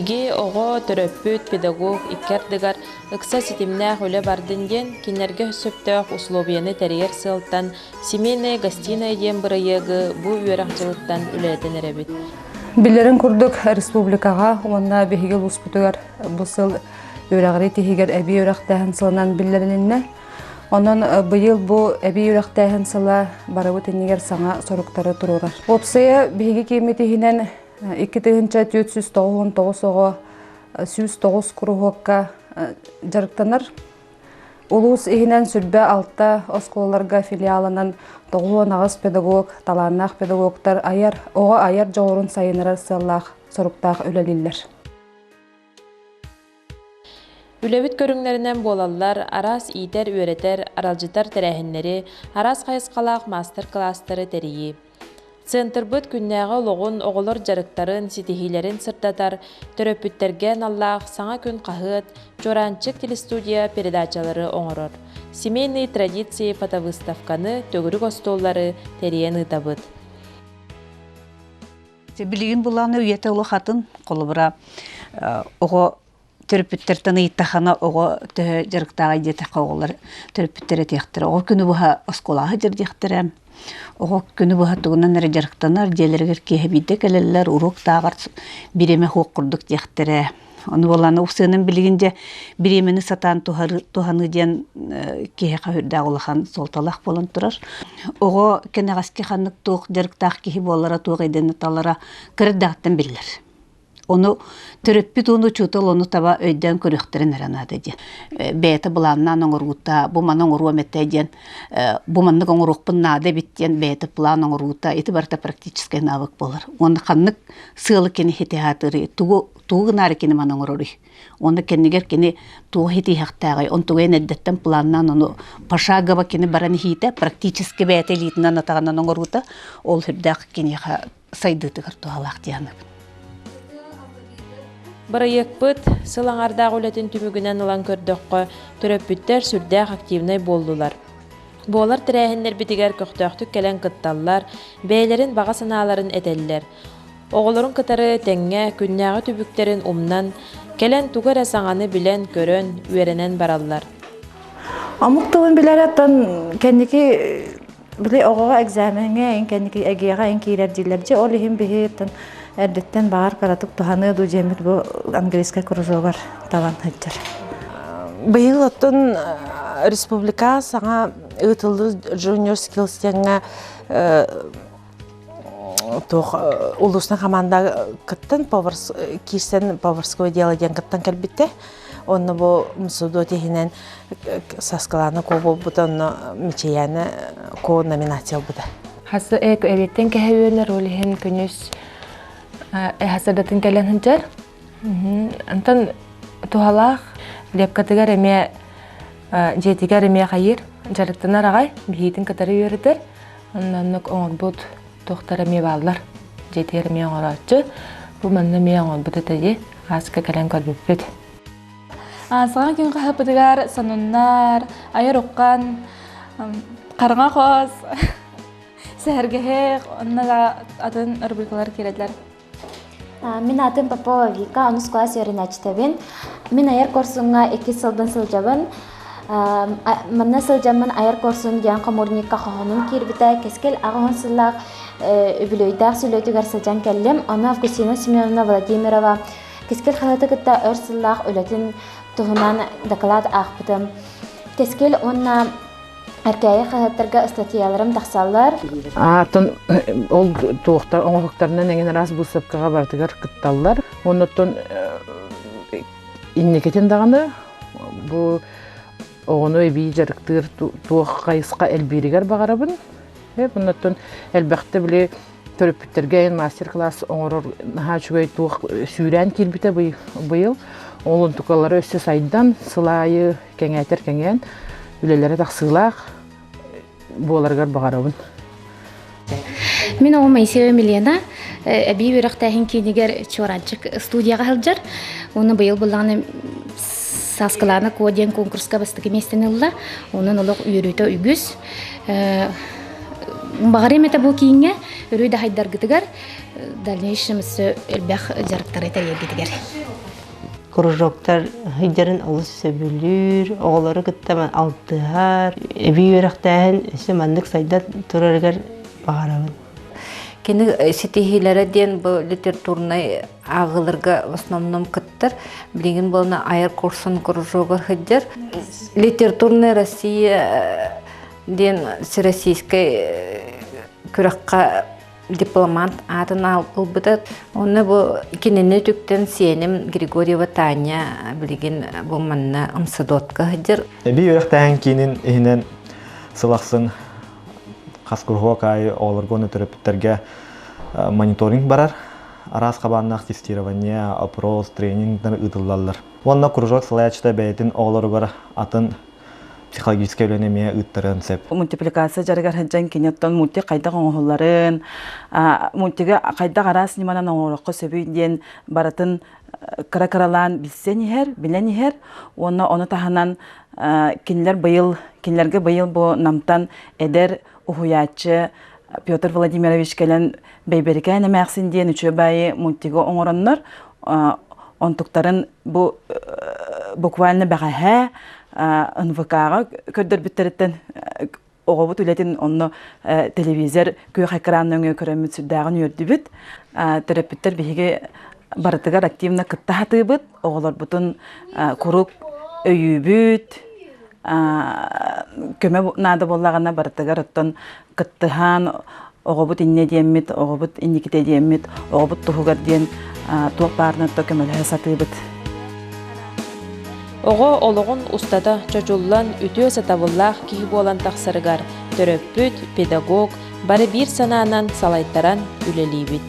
Биһиги оҕо, төрөппүт, педагог икки ардыгар ыкса ситимнээх үлэ бардын диэн кинилэргэ сөптөөх усулуобуйаны тэрийэр сыалтан «Семейная гостиная» диэн бырайыагы бу үөрэх дьылыттан үлэлэтэн эрэбит. Билэрин курдук, республикаҕа уонна биһиги улууспутугар бу сыл үөрэҕирии тиһигэр эбии үөрэхтээһин сылынан биллэрилиннэ. Онон быйыл бу эбии үөрэхтээһин сыла барыбыт иннигэр саҥа соруктары туруорар. Уопсайа биһиги кииммит иһинэн 2499 оҕо 109 куруһуокка дьарыктанар. Улуус иһинэн сүрбэ алта оскуолаларга филиалынан 98 педагог, талааннаах педагогтар айар, оҕо айар дьоҕурун сайыннарар сыаллаах соруктаах үлэлииллэр. Үлэбит көрүҥнэринэн буолаллар араас иитэр-үөрэтэр, аралдьытар тэрээһиннэри, араас хайысхалаах маастар-кылаастары тэрийии. Центрбыт күннээҕи олоҕун, оҕолор дьарыктарын, ситиһиилэрин сырдатар, төрөппүттэргэ аналлаах Саҥа күн хаһыат, Чуораанчык телестудия передачалары оҥорор. Семейные традиции фотовыставканы, төгүрүк остуоллары тэрийэн ыытабыт. Билигин булааны үйэтэ улахатын, холобура, оҕо төрөппүттэртэн ыйыттахана оҕо төһө дьарыктааҕый диэтэххэ оҕолор төрөппүттэр этиэхтэрэ оҕо күнү быһа оскуолаҕа дьардиэхтэрэ оҕо күнү быһа тугунан эрэ дьарыктанар дьиэлэригэр киэһэ биирдэ кэлэллэр уруоктааҕар бириэмэ суох курдук диэхтэрэ ону буоллаҕына уксыанан билигин дьэ бириэмэни сатаан туһаныы диэн киһиэхэ сүрдээх улахан суолталаах буолан турар оҕо кэнэҕэски ханнык туох дьарыктаах киһи буолара туох идэни талара кыра эрдэҕиттэн биллэр Ону төрөппүт уонна учуутал ону таба өйдөөн көрүөхтэрин эрэ наада диэн. Бэйэтэ былааннаан оҥоруута, бу маны оҥоруом этэ диэн, бу маннык оҥоруохпун наада эбит диэн бэйэтэ план оҥоруута, ити барыта практическай навык буолар. Уонна ханнык сыалы кини ситиһаатырый, тугу тугу гынаары кини маны оҥороруй? Уонна кэннигэр кини туох итиһэхтээҕий, онтугу эн эрдэттэн планнаан ону пошагово кини баран иһиитэ, практически бэйэтэ илиитинэн атаҕынан оҥоруута, ол сүрдээх киниэхэ сайдыытыгар туһалаах дии саныыбын. Бырайыакпыт сыл аҥардаах үлэтин түмүгүнэн ылан көрдөххө, төрөппүттэр сүрдээх активнай буоллулар. Буолар тэрээһиннэрбитигэр көхтөөхтүк кэлэн кытталлар, бэйэлэрин баҕа санааларын этэллэр. Оҕолорун кытары тэҥҥэ күннээҕи түбүктэрин умнан, кэлэн тугу эрэ саҥаны билэн-көрөн, үөрэнэн бараллар. Омук тылын билэр оттон кэнники Били оҕоҕо экзамеҥҥа эн кэнники эгиэҕэ эн киирэр дииллэр. Дьэ ол иһин биһиги эрдэттэн баҕар кыратык туһаныа дуу диэммит бу английскай кружогар талан сылдьар. Быйыл оттон республика саҥа ыытыллыы Junior Skills диэҥҥэ туох улуусна хамаанда кыттан киирсэн поварское дело диэн кыттан кэлбиттэ. Онно бу МСУДО тиһинэн Саскылаана Ко буолбута, онно Мичийээнэ Ко номинация ылбыта. Хасы эбиэттэн кэһэ үөнэр, ол иһин күнүс хасырдатын кэлэн сылдьар. Онтон туһалаах лепкатыгар эмиэ дьиэтигэр эмиэ хайыыр, дьарыктанар аҕай, биһиитин кытары үөрэтэр. Оннук оҥорбут туохтар эмиэ бааллар. Дьиэтигэр эмиэ оҥорооччу. Бу манна эмиэ оҥорбут этэ дии. Ааска кэлэн көрбүппүт. Саҥа күн хаһыппытыгар сонуннар, айар уххан, хараҥа хос, сэһэргэһэх, онно да атын рубрикалар киирэллэр. Мин аатым Попова Вика, онус класс үөрэнээччитэбин. Мин айар куорсуҥҥа иккис сылбын сылдьабын. Манна сылдьаммын айар куорсун диэн хомуурунньукка хоһоонум киирбитэ. Кэскил аҕыс уон сыллаах үбүлүөйдээх сүлүөтүгэр сылдьан кэллим. Ону Августина Семеновна Владимирова Кэскил хаһыаты кытта өр сыллаах үлэтин туһунан дакылаат аахпытым. Кэскил уонна Эркээйи хаһыаттарга ыстатыйаларым тахсаллар. Аатын ол туохтар оҥоһуктарынан эҥин араас быыстапкаҕа барытыгар кытталлар. Оннуттан инникитин даҕаны бу оҕону эбии дьарыктыыр туох хайысха элбииригэр баҕарабын. Оннуттан элбэхтэ били төрөппүттэргэ мастер-класс оҥорор наһаа үчүгэй туох сүүрээн киирбитэ быйыл. Ол онтукалара өссө сайдан, сыл аайы кэҥээтэр кэҥээн, үлэлэрэ тахсыылаах буоларыгар баҕарабын. Мин оҕом Моисеева Милена эбии үөрэхтээһин киинигэр Чуораанчык студияҕа сылдьар. Уонна быйыл буллаҕына Сааскылаана Куо диэн конкурска бастакы миэстэни ылла. Онон олох үөрүүтэ үгүс. Баҕарыам этэ бу кииҥҥэ өрүү да хайдаргытыгар дальнейшем өссө элбэх дьарыктары тэрийэргитигэр. Кружоктар сылдьарын олус сөбүлүүр, оҕолору кытта алтыһар, эбии үөрэхтээһин өссө маннык сайда турарыгар баҕарабын. Кини ситиһиилэрэ диэн бу литературнай ааҕыыларга в основном кыттар. Билигин буолна айар курсун кружогар сылдьар. Литературная Россия диэн всероссийскай күрэххэ дипломант аатын ылбыта. Онно бу кинини үтүктэн сиэним Григорьева Таня билигин бу манна МСДОТка сылдьар. Эбии үөрэхтээһин киинин иһинэн сыл ахсын хас куруһуок аайы оҕолорго уонна төрөппүттэргэ мониторинг барар. Араас хабааннаах тестирование, опрос, тренингтар ыытыллаллар. Уонна кружок салайааччыта бэйэтин оҕолоругар атын психологическай үлэни эмиэ ыыттарыан сөп. Мультипликация дьарыгар сылдьан кини оттон мультик хайдах оҥоһулларын, мультигы хайдах араас ньыманан оҥоруохха сөбүй диэн барытын кыра-кыралаан билсэн иһэр, билэн иһэр. Уонна ону таһынан кинилэр быйыл, кинилэргэ быйыл бу Намтан эдэр уһуйааччы Петр Владимирович кэлэн Бэйбэрикээн эмээхсин диэн үчүгэй мультигы оҥороннор онтуктарын бу буквально бэҕэһээ НВК-ҕа көрдөрбүттэриттэн оҕобут үлэтин онно телевизор күөх экран нөҥүө көрөммүт сүрдээҕин үөрдүбүт. Төрөппүттэр биһиги барытыгар активно кытта сатыыбыт, оҕолорбутун куруук өйүүбүт, көмө наада буоллаҕына барытыгар оттон кыттыһан оҕобут инньэ диэммит, оҕобут инникитэ диэммит, оҕобут туһугар диэн туох баарынан то көмөлөһө сатыыбыт. Оҕо олоҕун устата чочуллан үтүө сатабыллаах киһи буолан тахсарыгар төрөппүт, педагог бары биир санаанан салайтаран үлэлиибит.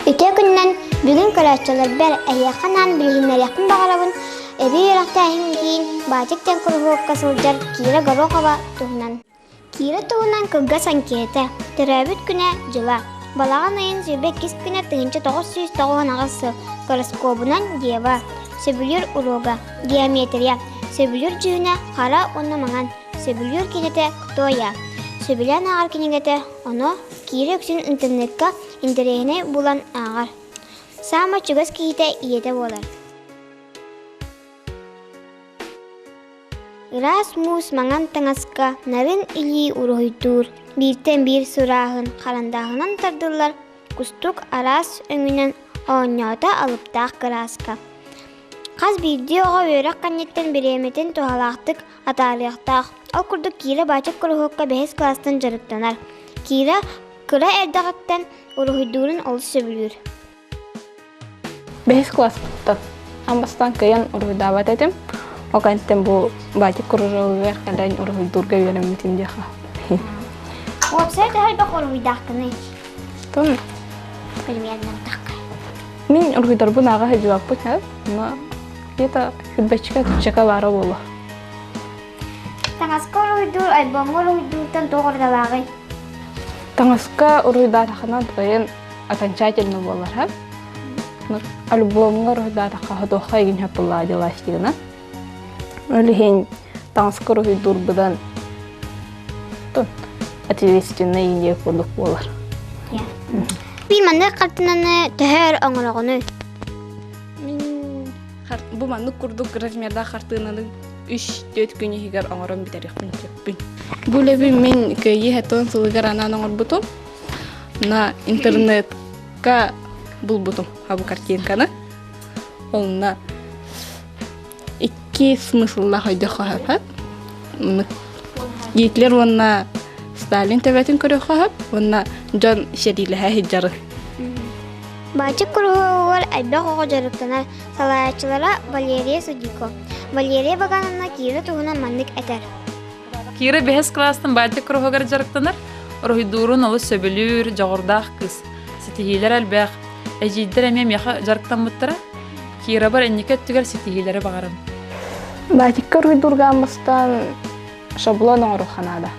Үтүө күнүнэн бүгүн көрөөччүлэрбэр эһиэхэ анаан билиһиннэриэхпин баҕарабын эбии үөрэхтээһин киин Баатик диэн куруһуокка сылдьар Кира Горохова туһунан. Кира туһунан кылгас анкета, төрөөбүт күнэ, дьыла. Балаҕан ыйын 22 күнэ 1998 сыл, гороскобунан Дева, сөбүлүүр уруога, геометрия, сөбүлүүр дьүһүнэ хара уонна маҥан, сөбүлүүр кинэтэ Кто я, сөбүлээн ааҕар кинигэтэ ону Кира үксүн интернекка интэриэһинэй булан ааҕар. Саамай чугас киһитэ ийэтэ буолар. Ыраас муус маҥан таҥаска нарын илии уруһуйдуур, бииртэн биир сурааһын харандааһынан тардыллар кустук араас өҥүнэн оонньоото алыптаах кырааска. Хас биирдии оҕо үөрэх кэнниттэн бириэмэтин туһалаахтык атаарыахтаах. Ол курдук Кира Баачык куруһуокка бэһис кылаастан дьарыктанар. Кира кыра эрдэҕиттэн уруһуйдуурун олус сөбүлүүр. Бэһис кылааспыттан аан бастаан кыайан уруһуйдаабат этим. Ол кэнниттэн бу батик кружогугар кэлэн уруһуйдуурга үөрэммитим диэхэ. Уопсай төһө элбэх уруһуйдааххыный? Тон Примерно тахха. Мин уруһуйдарбын ааҕа сылдьыбаппын һэ. Но где-то сүүрбэччикэ туччака баара буолуо. Таҥаска уруһуйдуур, альбомҥа уруһуйдууртан туох уратылааҕый? Таҥаска уруһуйдаатаххына твоин окончательно буолар һэ. Альбомҥа уруһуйдаатахха хотуохха игин хаппыллаа дьылаастыгына. Ол иһин таҥаска уруһуйдуурбудан ответственный индия курдук буолар. Биир маннык хартыынаны төһө өр оҥороҕунуй? Мин бу маннык курдук размердаах хартыынаны үс-түөрт күн иһигэр оҥорон бүтэриэхпин сөппүн. Бу үлэбин мин Кыайыы хэтон сылыгар анаан оҥорбутум. На интернетка булбутум бу картинканы. Онно икки смысллаах өйдөххө сөп. Гитлер уонна Сталин төбөтүн көрүөххэ сөп уонна дьон сэриилэһэ сылдьарын. Баачык куруһуогар элбэх оҕо дьарыктанар, салайааччылара Валерия Судико. Валерия Багановна Кира туһунан маннык этэр. Кира бэһис кылаастан баачык куруһуогар дьарыктанар, уруһуйдуурун олус сөбүлүүр, дьоҕурдаах кыыс. Ситиһиилэр элбэх. Эдьиийдэр эмиэ миэхэ дьарыктаммыттара. Кирабар инники өттүгэр ситиһиилэри баҕарым. Баатикка уруһуйдуурга бастаан шаблон оҥоруохха наада.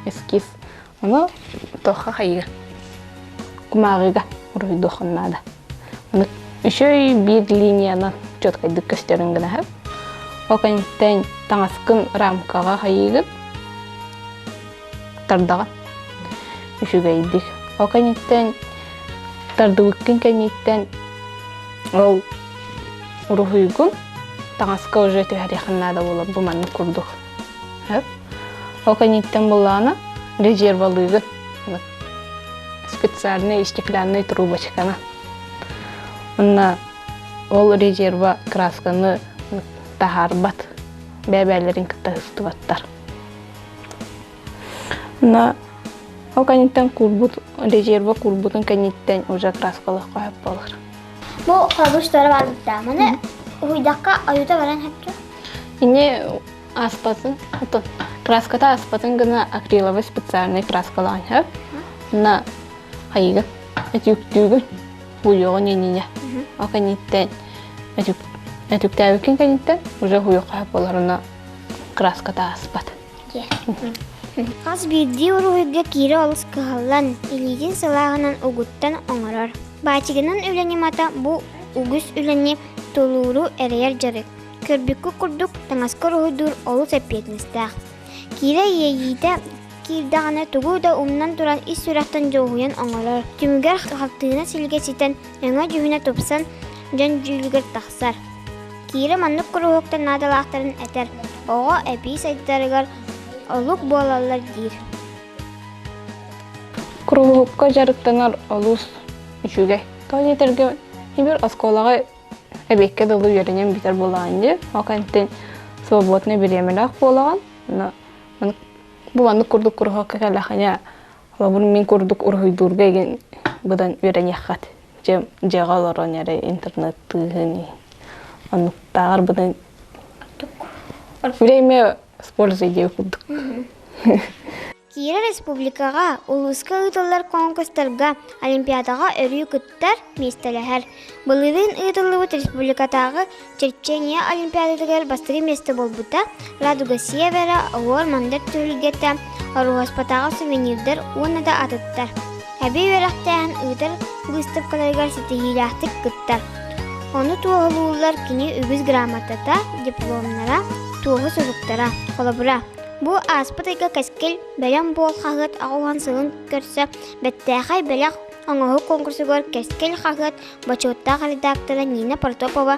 Эскиз. Ону туохха хайыыр? Кумааҕыга уруһуйдуоххун наада. Ону үчүгэй биир линиянан четкайдык көстөрүн гынаһын. Ол кэнниттэн таҥаскын рамкаҕа хайыыгын, тардаҕын үчүгэйдик. Ол кэнниттэн тардыбыккын кэнниттэн ол уруһуйгун таҥаска уже түһэриэххин наада буолар бу маннык курдук. Ол кэнниттэн буллаҕына резервалыыгын специальный стеклянный трубочканы. Уонна ол резерва красканы таһаарбат, бэйэ-бэйэлэрин кытта ыһыстыбаттар. Уонна ол кэнниттэн куурбут резерва куурбутун кэнниттэн уже краскалыахха сөп буолар. Бу хобуштара барбыттаа. Маны уһуйдахха ойута баран сөптө. Ини аспатын, ото краската аспатын гына акриловый специальный краскалаан сөп. На хайыгын, этүктүүгүн, хуйуоҕун инине. Ол кэнниттэн этүктээбиккин кэнниттэн уже хуйуохха сөп буолар уонна краската ааспат. Хас биирдии уруһуйга киирэ олус кыһаллан, илиитин сылааһынан угуттан оҥорор. Баачыгынан үлэ ньымата бу үгүс үлэни тулууру эрэйэр дьарык. Көрбүккүт курдук, таҥаска уруһуйдуур олус эппиэтинэстээх. Киирэ иэйиитэ киирдэҕинэ тугу да умнан туран ис сүрэхтэн дьоһуйан оҥорор. Түмүгэр хартыына силгэ ситэн, өҥө-дьүһүнэ тупсан, дьон дьүүлүгэр тахсар. Киирэ маннык куруһуоктар наадалаахтарын этэр, оҕо эбии сайдарыгар олук буолаллар диир. Куруһуокка дьарыктанар олус үчүгэй. Тоҕо диэтэргэ, биир оскуолаҕа эбиэккэ дылы үөрэнэн бүтэр буолаҕын дии. Ол кэнниттэн свободнай бириэмэлээх буолаҕын. Бу маннык курдук куруһуокка кэллэххинэ, холобур мин курдук уруһуйдуурга игин быдан үөрэниэххит. Дьэ дьиэҕэ олорон эрэ интернеттыыһын оннуктааҕар быдан время с пользой диэбит курдук. Киирэ республикаҕа, улууска ыытыллар конкурстарга, олимпиадаҕа өрүү кыттар, миэстэлэһэр. Былырыын ыытыллыбыт республикатааҕы Черчение олимпиадатыгар бастакы миэстэ буолбута, Радуга Севера, Оһуор Мандар түһүлгэтэ, Оруһуоспатааҕы сувенирдар уонна да атыттар. Эбии үөрэхтээһин ыытар быыстапкаларыгар ситиһиилээхтик кыттар. Ону туоһулууллар кини үгүс грамотата, дипломнара, туоһу суруктара. Холобура, Бу ааспыт ыйга Кэскил бэлэм буол хаһыат аҕуһан сылын көрсө бэртээхэй бэлэх оҥоһук конкурсугар Кэскил хаһыат бочуоттаах редактора Нина Протопова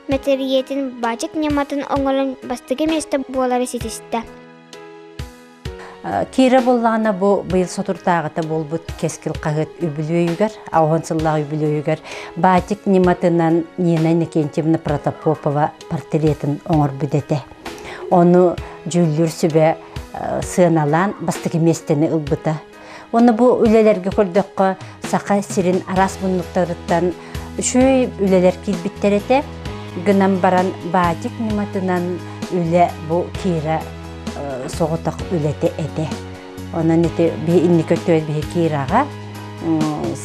мэтириэтин баачык ньыматын оҥорон бастакы миэстэ буолары ситистэ. Кира буоллаҕына бу быйыл соторутааҕыта буолбут Кэскил хаһыат үбүлүөйүгэр, аҕыһын сыллаах үбүлүөйүгэр баатик ньыматынан Нина Иннокентьевна Протопопова портретын оҥорбут этэ. Ону дьүүллүүр сүбэ сыаналаан бастакы миэстэни ылбыта. Уонна бу үлэлэргэ көрдөххө, Саха сирин араас муннуктарыттан үчүгэй үлэлэр киирбиттэр этэ. Гынан баран баатик ньыматынан үлэ бу Кира соҕотох үлэтэ этэ. Онон ити биһи инники өттүгэр биһи Кираҕа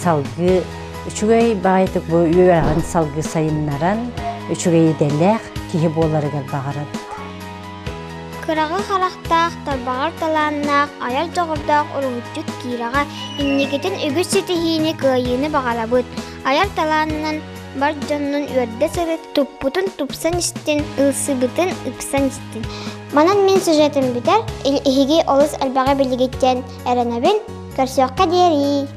салгыы үчүгэй баҕайытык бу үөрэҕин салгыы сайыннаран үчүгэй идэлээх киһи буоларыгар баҕарабыт. Кыраҕы харахтаах, тарбаҕар талааннаах, айар дьоҕурдаах уруһуччут Кираҕа инникитин үгүс ситиһиини, кыайыыны баҕарабыт. Айар талаанынан бар дьоннун үөрдэ сырыт, туппутун тупсан истин, ылсыбытын ыпсан истин. Манан мин сюжетым бүтэр, эһиги олус элбэҕи билигиттэн эрэнэбин. Көрсүөххэ диэри!